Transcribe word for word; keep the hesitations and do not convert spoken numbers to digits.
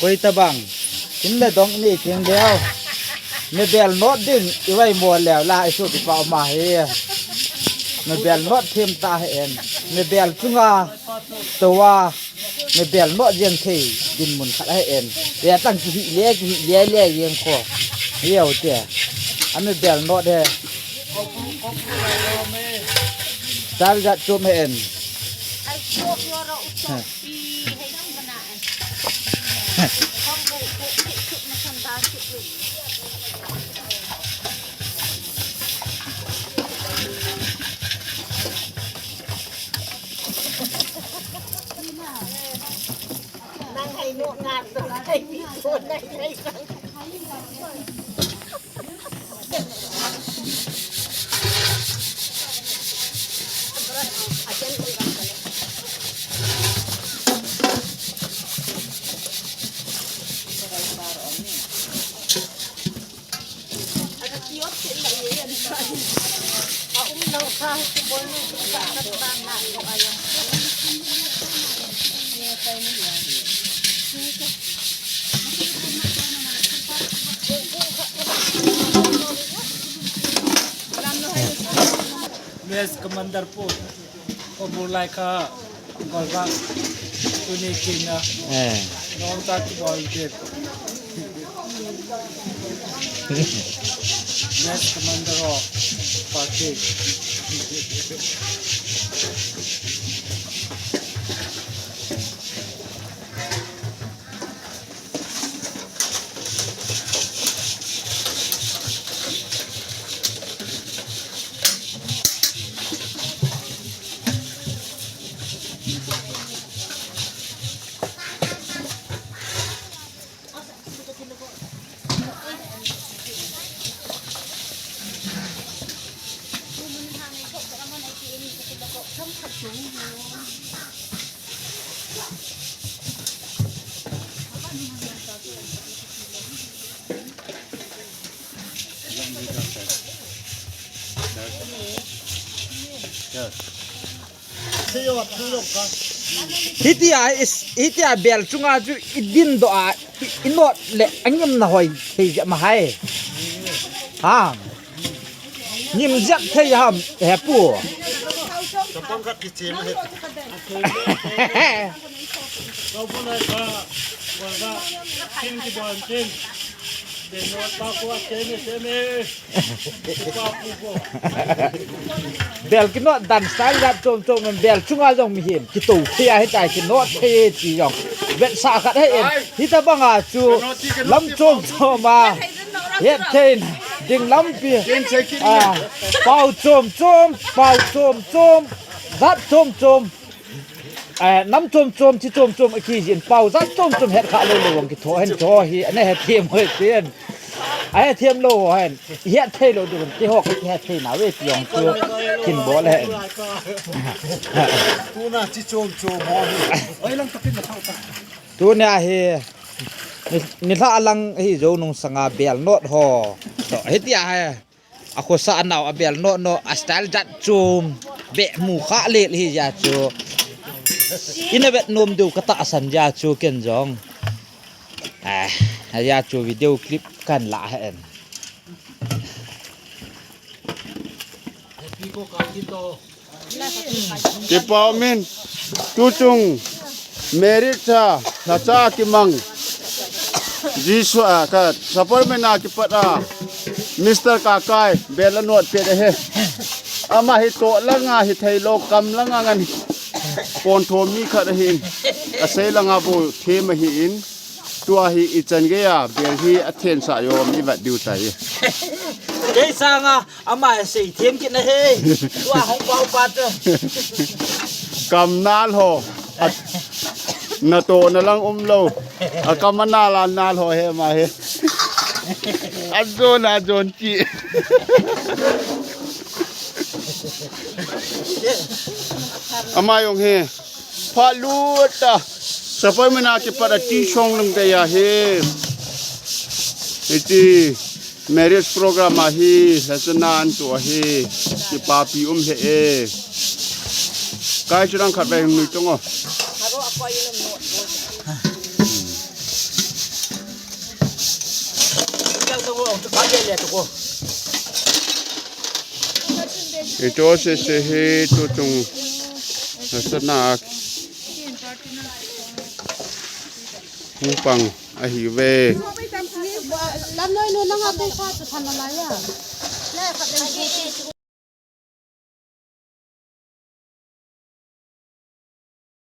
Koi tabang. Kin le dong ni ting leo. Me bel not ding i vai mo leo la i su ti pa ma he. Me bel not them ta he en. Me bel chunga towa. Me bel not jeng thei din mun khat he en. Ya tang ki hi le ki hi le le jeng ko. Yau te. A me bel not he. Tal jat chum he en. Mes commander po. Ko bulai ka. Ko ba. Tuni kina. Eh. Nong ta ki bol ke. Mes commander o. Party. Hitia is, hitia bel chunga chu i din doh a, i, i not le a ngimna hoi thei jep ma hai. Ha. Ngim jep thei ham, he pu. Sapang khat kichim he. Kau pun ai ka, wala, kin ki bon kin. Denot pa ko a kene kene. Bel ki not dan style jat chom chom, bel chunga jong mihem ki to thei a, hitai ki not thei ti jong. Vetsah khat he en. Hitabang a chu lam chom chom a. Het thei na. Ding lampi. A. Pau chom chom, pau chom chom. Jat chom chom. Eh, nam chom chom, chi chom chom, a kijin pau, jat chom chom, het kha lou lou, vang kitho hen, cho hi, ana hethem hoi ten. A hethem lou hen, het thei lou ding, kihou, het thei na ve, ti jong chu, kin bol hen. Tuna chi chom chom ho hi. Oi lang tapin na thau ta. Tuna hi, ni, nilhah lang hi jou nung sanga bel not ho. So, hitia hi. A khosa a nau a bel not not a style jat chom. Be mu kha lel hi jeh chu. Ina vet nom diu ka tahsan jeh chu ken jong. Eh, a jeh chu video clip kan la hen. Kipa umin, tuchung, marriage cha, lhacha kimang, Jesu a, ka, Sapermeina kipat a, Mister Kakai, bel a not pet ahi. Ama hi toh langa hi thei lou, kam langa ngan, pon tho mi khat ahi in, a sei langa bou them ahi in. Tua hi i chan gei a, bel hi a then sa jom i vat diu tai. Kei sanga, ama sei them kit na he. Tua hong pau pa te. Kam nal ho. A, na to na lang um lou. A kam a nal a nal ho he ma he. A jon a jon chi. Ama jong he. Pha lu ta. Sapermeina kipat a ti song nang te ya he. Iti marriage program ahi, lhachana an tu ahi. Kipapi um he e. Kai chu dang khat vai nui tong o. Ito sese hi tuchung sana hung pang ahi ve. Lamnoi nu nanga tei sa chu than la ya.